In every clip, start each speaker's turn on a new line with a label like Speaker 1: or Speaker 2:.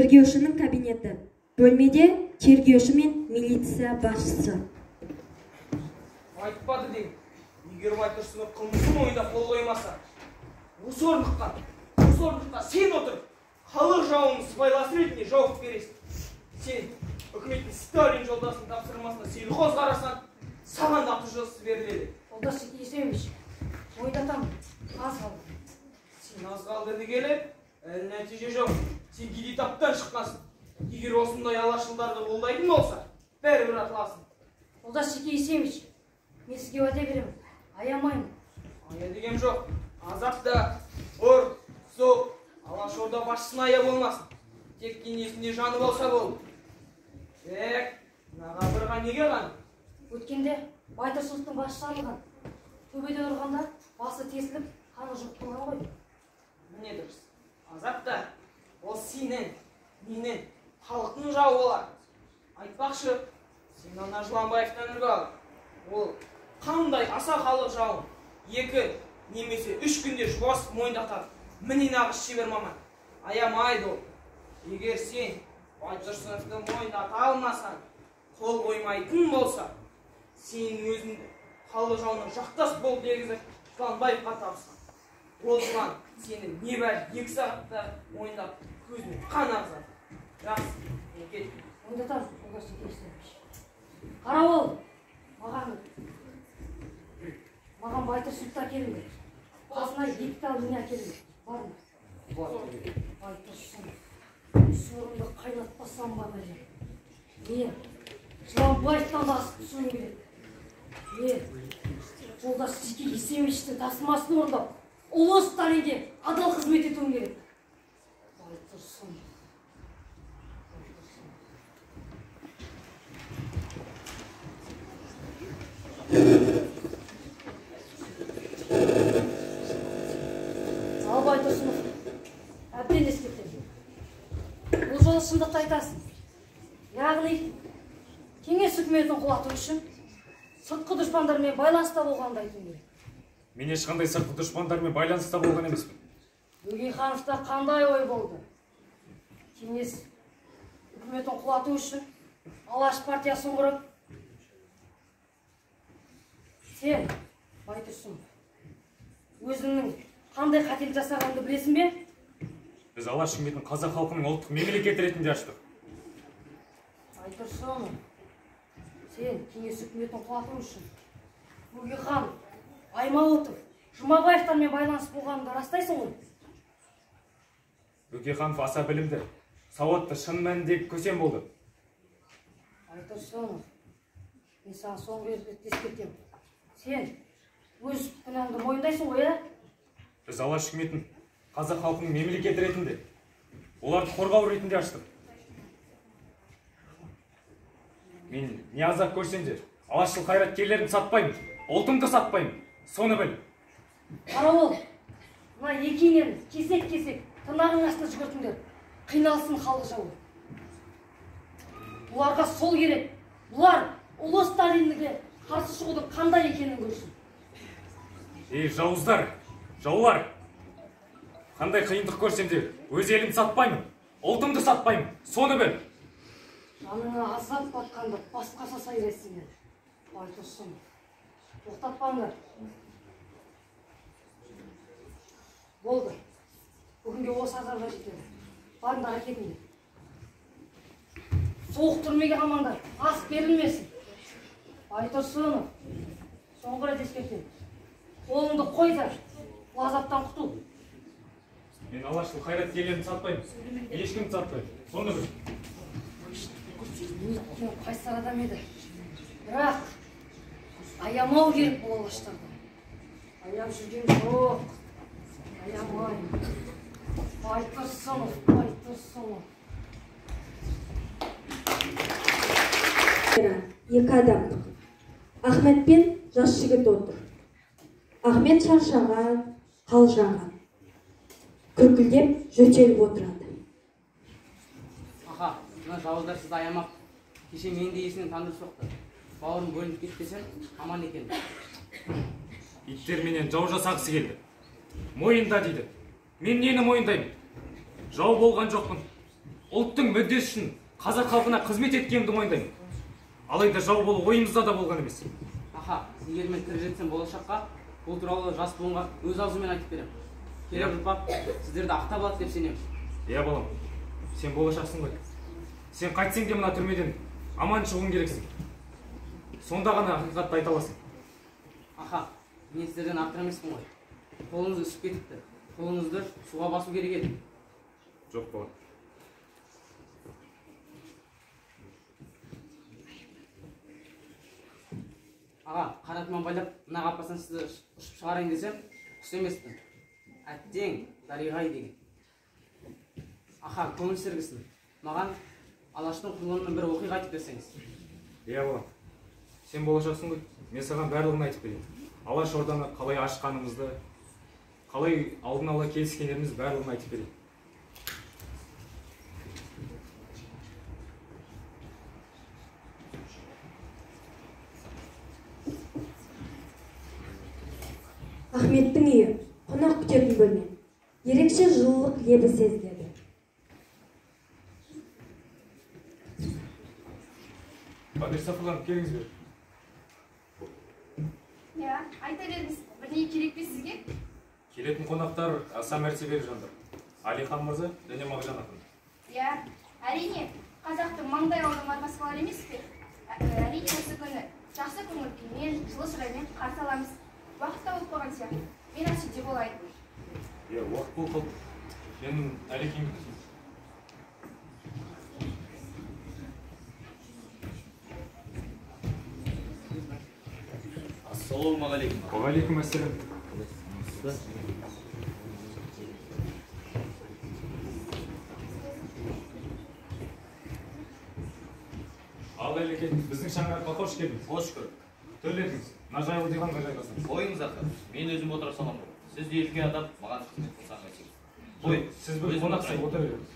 Speaker 1: Тергеушінің кабинеті. Бөлмеде тергеуші мен милиция басшысы.
Speaker 2: Айтпады деймін. Егер Байтұрсынов қылмысын мойындап қол қоймаса, осы орындыққа сен отырып, халық жауының сыбайласы ретінде жауап бересің. Сен үкіметтің Сталин жолдасының тапсырмасына селқос қарасаң, саған да ату жазасы беріледі.
Speaker 3: Жолдас Есенович, мойындатамын, аз қалды.
Speaker 2: Сен аз қалды дегелі, әлі нәтиже жоқ. Сен кедей таптан шыққансың. Егер осындай алашылдарды қолдайтын болса, бәрібір атыласың.
Speaker 3: Жолдас Есенович, мен сізге уәде беремін, аямаймын.
Speaker 2: Ая дегем жоқ. Азап та, ұр, соқ, Алашорда басшысына ая болмасын. Тек денесінде жаны болса болды. Тек, мына қабырға неге қан?
Speaker 3: Өткенде Байтұрсыновтың басы жарылған. Төбеден ұрғанда басы тесіліп, қаны жұғып қалған ғой.
Speaker 2: Міне дұрыс. Азап та, ол сенің, менің, халықтың жауы болар. Айтпақшы, сен ана Жыланбаевтан үлгі ал. Ол қандай аса халық жауын 2 немесе 3 күнде жуасып мойындатады. Міне нағыз шебер маман. Аямайды ол. Егер сен Байтұрсыновты мойындата алмасаң, қол қоймайтын болса, сенің өзіңді халық жауына жақтас бол дегізіп Жыланбаевқа тапсыр. Ол жылан сені небәрі 2 сағатта мойындап, көзіне қан ағызады. Жақсы, мен кеттім.
Speaker 3: Мойындатамын, жолдас Есенович. Қарауыл, маған Байтұрсыновты әкеліңдер. Қасына 2 тал міне әкеліңдер. Барыңдар. Байтұрсынов, сорымды қайнатпасам ба бәлем. Мен Жыланбаевтан да асып түсуім керек. Мен жолдас Есеновичтің тапсырмасын орындап, ұлы Сталинге адал қызмет етуім керек. Байтұрсынов. Ал Байтұрсынов, әбден ескертемін. Бұл жолы шындықты айтасың. Яғни, кеңес үкіметін құлату үшін сыртқы дұшпандармен байланыста болғанды айтуым керек.
Speaker 4: Мен ешқандай сыртқы дұшпандармен байланыста болған емеспін.
Speaker 3: Бөкейхановта қандай ой болды? Кеңес үкіметін құлату үшін Алаш партиясын құрып, сен, Байтұрсынов, өзіңнің қандай қателік жасағаныңды білесің бе?
Speaker 4: Біз Алаш үкіметін қазақ халқының ұлттық мемлекеті ретінде аштық.
Speaker 3: Байтұрсынов, сен кеңес үкіметін құлату үшін Бөкейханов, Аймауытов, Жұмабаевтармен байланыс болғаныңды растайсың ғой?
Speaker 4: Бөкейханов аса білімді, сауатты, шын мәніндегі көсем болды.
Speaker 3: Байтұрсынов, мен саған соңғы рет ескертемін. Сен өз күнәңді мойындайсың ғой, ә?
Speaker 4: Біз Алаш үкіметін қазақ халқының мемлекеті ретінде, оларды қорғау ретінде аштық. Мен не азап көрсем де, алашшыл қайраткерлерін сатпаймын, ұлтымды сатпаймын, соны біл.
Speaker 3: Қарауыл, мына екі инені кесек-кесек тырнағының астына жүгіртіңдер. Қиналсын халық жауы. Бұларға сол керек. Бұлар ұлы Сталинге қарсы шығудың қандай екенін көрсін.
Speaker 4: Ей, жауыздар, жаулар! Қандай қиындық көрсем де, өз елімді сатпаймын, ұлтымды сатпаймын, соны біл.
Speaker 3: Жаныңа азап батқанда басқаша сайрайсың енді. Байтұрсынов, тоқтатпаңдар. Болды. Бүгінге осы азапқа жетеді. Барыңдар, әкетіңдер. Суық түрмеге қамаңдар, ас берілмесін. Байтұрсынов, соңғы рет ескертемін. Қолыңды қой да, бұл азаптан құтыл.
Speaker 4: Мен алашшыл қайраткерлерін сатпаймын, ешкімді сатпаймын, соны біл.
Speaker 3: Неткен қайсар адам еді. Бірақ аямау керек бұл алаштарды. Аяп жүрген жоқ. Аямаймын. Байтұрсынов, Байтұрсынов.
Speaker 1: Екі адамдық. Ахмет пен жас жігіт отыр. Ахмет шаршаған, қалжыраған. Күркілдеп жөтеліп отырады.
Speaker 5: Аха, мына жауыздар сізді аямақ. Кеше мені де есінен тандырып соқты. Бауырым бөлініп кетпесем, аман екен.
Speaker 4: Иттер менен жау жасағысы келді. Мойында дейді. Мен нені мойындаймын? Жау болған жоқпын. Ұлттың мүддесі үшін қазақ халқына қызмет еткенімді мойындаймын. Алайда жау болу ойымызда да болған емес.
Speaker 5: Аха, егер мен тірі жетсем болашаққа, бұл туралы жас буынға өз аузыммен айтып беремін. Келер ұрпақ сіздерді ақтап алады деп сенемін.
Speaker 4: Иә, балам, сен болашақсың ғой. Сен қайтсең де мына түрмеден аман шығуың керексің. Сонда ғана ақиқатты айта аласың.
Speaker 5: Аха, мен сіздерден артық емеспін ғой. Қолыңыз үсіп кетіпті. Қолыңызды суға басу керек еді.
Speaker 4: Жоқ, балам.
Speaker 5: Аға, қара тұман байлап, мына қапастан сізді ұшып шығарайын десем, құс емеспін. Әттең, дариғай деген. Аха, көңіл сергісін. Маған Алаштың құрылымынан бір оқиға айтып берсеңіз.
Speaker 4: Иә, балам. Сен болашақсың ғой. Мен саған барлығын айтып берейін. Алаш орданы қалай ашқанымызды, қалай алдын ала келіскендеріміз барлығын айтып берейін.
Speaker 1: Ахметтің үйі, қонақ күтетін бөлме. Ерекше жылылық лебі сезіледі.
Speaker 4: Қадыр Сафарланов, келіңіз бері.
Speaker 6: Иә, айта беріңіз, бірдеңе керек пе сізге?
Speaker 4: Келетін қонақтар аса мәртебелі жандар. Әлихан мырза және Мағжан ақын.
Speaker 6: Иә, әрине, қазақтың маңдай алды марғасқалар емес пе? Әрине, осы күні жақсы көңіл күймен, жылы шыраймен қарсы аламыз. Уақыт та болып қалған сияқты. Мен ас үйде болайын.
Speaker 4: Иә, уақыт болып қалды. Мен Әлекеңді күтейін.
Speaker 7: Ассалаумағалейкум.
Speaker 4: Уағалейкум ассалам. Ал Әлеке, біздің шаңыраққа қош келдіңіз.
Speaker 7: Қош көрдік.
Speaker 4: Төрлетіңіз. Мына жайлы диванға жайғасыңыз.
Speaker 7: Қойыңыз ақа, мен өзім отыра саламын ғой. Сіз де үлкен адам, маған қызмет қылсаң қайтесіз. Қой,
Speaker 4: сіз бір қонақсыз, отыра беріңіз.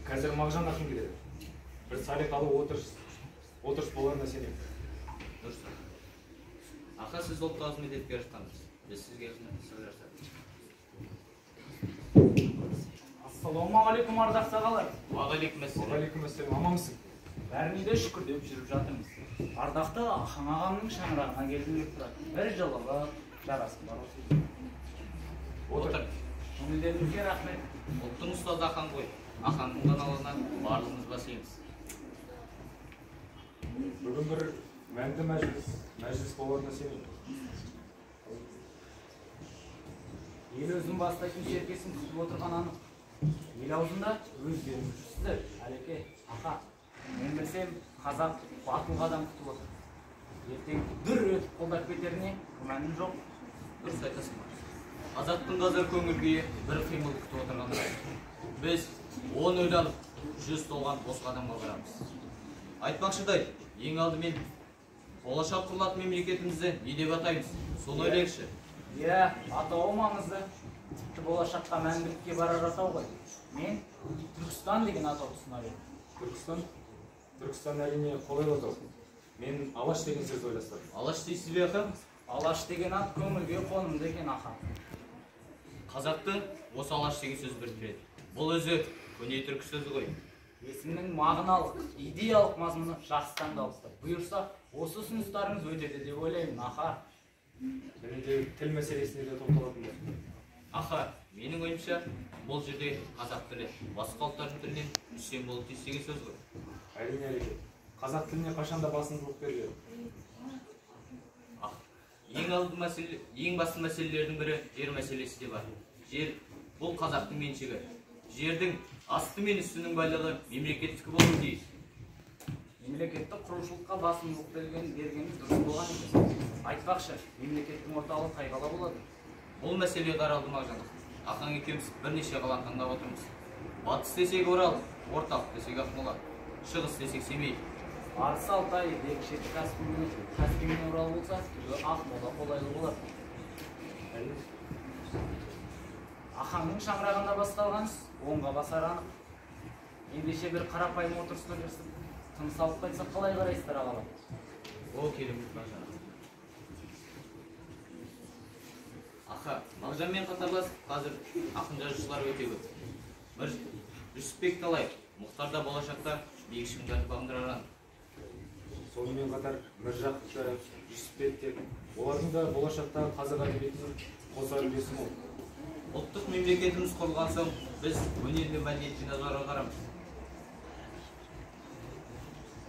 Speaker 4: Қазір Мағжан ақын келеді. Бір салиқалы отырыс боларына сенемін.
Speaker 7: Дұрыс. Ақа, сіз ұлтқа қызмет етіп келе жатқансыз. Біз сізге қызмет жасап жатырмыз.
Speaker 2: Ассалаумағалейкум, ардақты ағалар.
Speaker 7: Уағалейкум ассалам.
Speaker 4: Уағалейкум ассалам. Аманмысың?
Speaker 2: Бәріне де шүкір деп жүріп жатырмыз. Ардақты Ахан ағамның шаңырағына келдім деп тұрады. Бір жылылық жарасым бар осы.
Speaker 4: Отыр.
Speaker 2: Көңілдеріңізге рахмет.
Speaker 7: Ұлттың ұстазы Ахан ғой. Аханның даналығына барлығымыз бас иеміз.
Speaker 4: Бүгін бір мәнді мәжіліс боларына сенемін.
Speaker 2: Ел өзін бастайтын серкесін күтіп отырған анық. Ел аузында өздеріңіз жүрсіздер, Әлеке, аха. Мен білсем, қазақ батыл қадам күтіп отыр. Ертең дүр етіп қолдап кетеріне күмәнім жоқ.
Speaker 7: Дұрыс айтасың. Қазақтың қазір көңіл күйі бір қимыл күтіп отырған рас. Біз 10 ойланып, 100 толған бос қадамға барамыз. Айтпақшыдай, ең алдымен болашақ құрылатын мемлекетімізді не деп атаймыз? Соны ойлайықшы.
Speaker 2: Иә, атауы маңызды. Тіпті болашаққа мәңгілікке барар атау ғой. Мен Түркістан деген атауды ұсынар едім.
Speaker 4: Түркістан? Түркістан әрине қолайлы атау. Мен Алаш деген сөзді ойластырдым.
Speaker 7: Алаш дейсіз бе, ақа?
Speaker 2: Алаш деген ат көңілге қонымды екен, ақа.
Speaker 7: Қазақты осы Алаш деген сөз біріктіреді. Бұл өзі көне түркі сөзі ғой.
Speaker 2: Есімнің мағыналық, идеялық мазмұны жақсы таңдалыпты. Бұйырса, осы ұсыныстарыңыз өтеді деп ойлаймын, ақа.
Speaker 4: Және де тіл мәселесіне де тоқталатын болсын.
Speaker 7: Аха, менің ойымша, бұл жерде қазақ тілі басқа ұлттардың тілінен үстем болып тиіс деген сөз ғой.
Speaker 4: Әрине, Әлеке, қазақ тіліне қашанда басымдылық беріледі.
Speaker 7: Ең басты мәселелердің бірі жер мәселесі де бар. Жер бұл қазақтың меншігі. Жердің асты мен үстінің байлығы мемлекеттікі болуы тиіс.
Speaker 2: Мемлекеттік құрушылыққа басымдылық бергеніміз дұрыс болған емес. Айтпақшы, мемлекеттің орталығы қай қала болады?
Speaker 7: Бұл мәселе қаралды, Мағжан. Ақаң екеуміз бірнеше қаланы таңдап отырмыз. Батыс десек Орал, орталық десек Ақмола, шығыс десек Семей.
Speaker 2: Арыс Алтай, бек шеті Каспий мен Орал болса, түбі Ақмола қолайлы болар. Ахаңның шаңырағында басталған іс оңға басар анық. Ендеше бір қарапайым отырысқа кірісіп, тыныс алып қайтсақ қалай қарайсыздар, ағалар?
Speaker 7: О, керемет, Мағжан. Аха, Аха, Мағжанмен қатарлас қазір ақын жазушылар өте көп. Бір Жүсіпбек Талаев, Мұхтар да болашақта биік шыңдарды бағындырар анық.
Speaker 4: Сонымен қатар Міржақып та, Жүсіпбек те, олардың да болашақта қазақ әдебиетінің қосар үлесі мол.
Speaker 7: Ұлттық мемлекетіміз құрылған соң біз өнер мен мәдениетке назар аударамыз.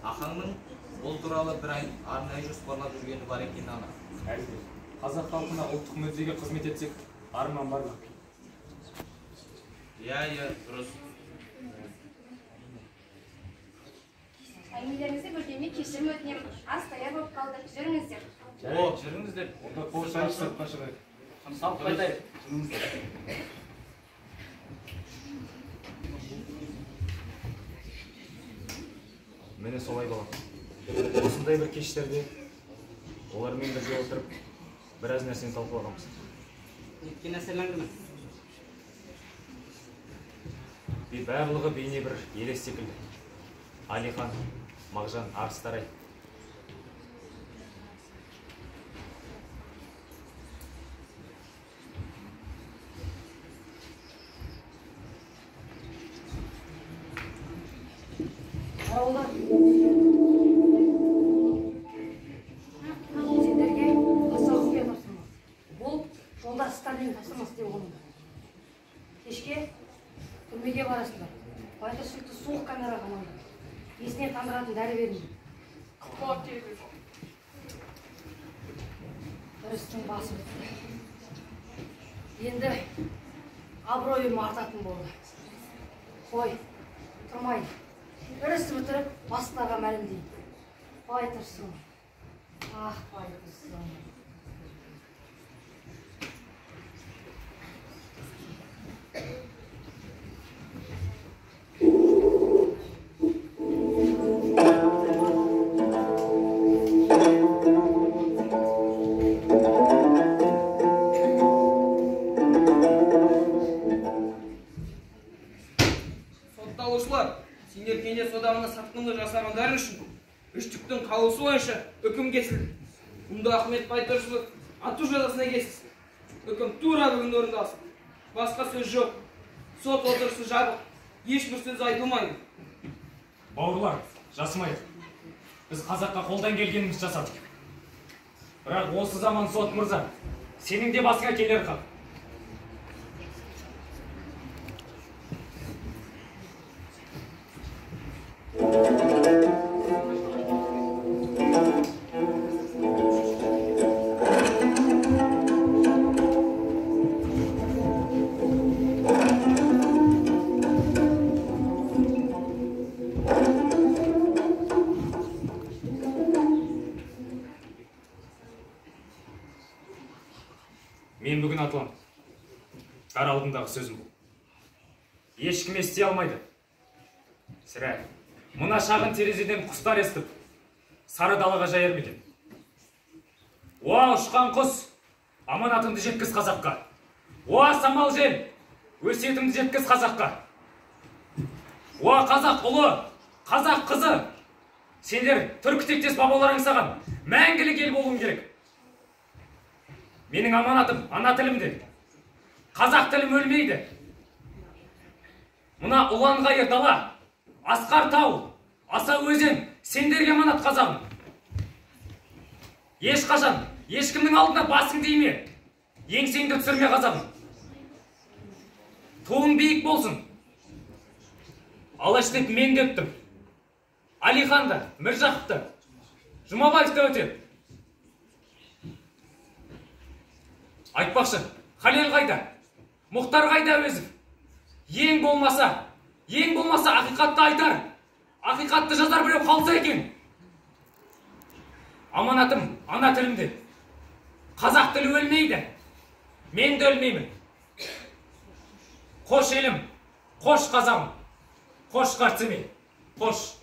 Speaker 7: Ахаңның ол туралы бір арнайы жоспарлап жүргені бар екені анық.
Speaker 4: Әрине, қазақ халқына ұлттық мүддеге қызмет етсек, арман бар ма?
Speaker 7: Иә, иә, дұрыс.
Speaker 6: Әңгімелеріңізді бөлгеніме кешірім өтінемін. Ас даяр болып қалды. Жүріңіздер.
Speaker 7: О, жүріңіздер.
Speaker 4: Онда қол шайып сыртқа шығайық.
Speaker 5: Салып қайтайық.
Speaker 4: Міне солай балам. Осындай бір кештерде олармен бірге отырып біраз нәрсені талқылағанбыз.
Speaker 5: Неткен әсерлі әңгіме?
Speaker 4: Барлығы бейне бір елес секілді. Алихан, Мағжан, Арыстарай.
Speaker 3: Қарауылдар, сендерге аса құпия тапсырма. Бұл жолдас Сталин тапсырмасы деп ұғыныңдар. Кешке түрмеге барасыңдар. Байтұрсыновты суық камераға қамаңдар. Есіне тандыратын дәрі беріңдер. Бір істің басы бітті. Енді абыройым артатын болды. Қой, тұрмайын. Бір істі бітіріп, бастықтарға мәлімдейін. Байтұрсын. Ах, Байтұрсын.
Speaker 2: Сотталушылар, сендер Кеңес одағына сатқындық жасағандар үшін үштіктің қаулысы бойынша үкім кесілді. Мұнда Ахмет Байтұрсынов ату жазасына кесілсін. Үкім тура бүгін орындалсын. Басқа сөз жоқ. Сот отырысы жабық. Ешбір сөз айтылмайды.
Speaker 4: Бауырлар, жасымайық. Біз қазаққа қолдан келгенімізді жасадық. Бірақ осы заман сот мырза, сенің де басыңа келер қап. Мен бүгін атыламын. Бәрі алдындағы сөзім бұл. Ешкім ести алмайды. Сірә, мына шағын терезеден құстар естіп, сары далаға жаяр ма екен? Уа, ұшқан құс, аманатыңды жеткіз қазаққа. Уа, самал жел, өсиетіңді жеткіз қазаққа. Уа, қазақ ұлы, қазақ қызы, сендер түркі тектес бабаларың саған мәңгілік ел болуың керек. Менің аманатым ана тілімде. Қазақ тілім өлмейді. Мына ұланғайыр дала, асқар тау, аса өзен сендерге аманат қазағым. Ешқашан, ешкімнің алдына басыңды име, еңсеңді түсірме қазағым. Туың биік болсын. Алаш деп мен де өттім. Алихан да, Міржақып та, Жұмабаев та өтеді. Айтпақшы, Халел қайда? Мұхтар қайда Әуезов? Ең болмаса, ақиқатты айтар, ақиқатты жазар біреу қалса екен. Аманатым ана тілімде. Қазақ тілі өлмейді. Мен де өлмеймін. Қош елім, қош қазағым, қош қарт Семей, қош.